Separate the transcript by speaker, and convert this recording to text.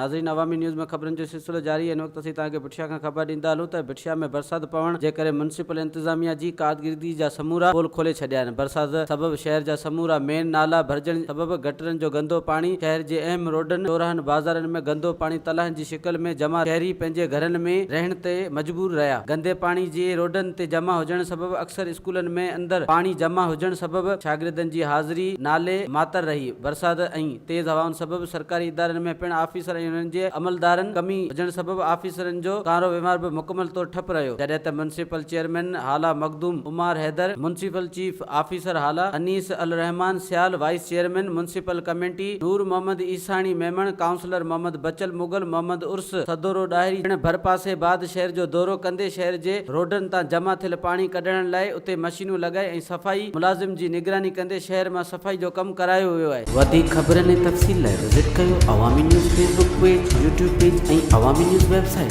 Speaker 1: ناظرين عوامي نيوز ۾ خبرن جو سلسلو جاري هن وقت اسين توهان کي ڀٽشاهه کان خبر ڏيندا هلون ته ڀٽشاهه ۾ برسات پوڻ جي ڪري ميونسپل انتظاميا جي ڪارڪردگي جا سمورا پول کولي ڇڏيا آهن برسات سبب شهر جا سمورا مين نالا ڀرجڻ سبب گٽرن جو گندو پاڻي شهر جي اهم روڊن چوراهن بازارن ۾ گندو پاڻي تلاهن جي شڪل ۾ جمع شهري پنهنجي گهرن ۾ رهڻ تي مجبور رهيا گندي پاڻي جي روڊن تي جمع هجڻ سبب اڪثر اسڪولن ۾ اندر پاڻي جمع هجڻ سبب شاگردن جي حاضري نالي ماتر رهي برسات ۽ تيز هوائن سبب سرڪاري ادارن ۾ پڻ آفيسر ۽ انهن جي عملدارن ڪمي هجڻ سبب آفيسرن جو ڪارو وهنوار به مڪمل طور ٺپ رهيو جڏهن ته municipal chairman Hala Makhdoom Umar Haider, municipal chief officer Hala Anees Ur Rehman Sial, vice chairman municipal committee Noor Muhammad Isani Memon, councillor Muhammad Bachal Mughal, Muhammad Urs Sadoro Dahri پڻ ڀرپاسي بعد شهر جو دورو ڪندي شهر جي روڊن تان جمع ٿيل پاڻي ڪڍڻ لاء اتي مشينون لڳائي ۽ صفائي ملازم جي نگراني ڪندي شهر مان صفائي جو ڪم ڪرايو ويو آهي.
Speaker 2: وڌيڪ خبرن ۽ تفصيل لاء وزٽ ڪيو Awami news Facebook page, YouTube page ۽ Awami news website.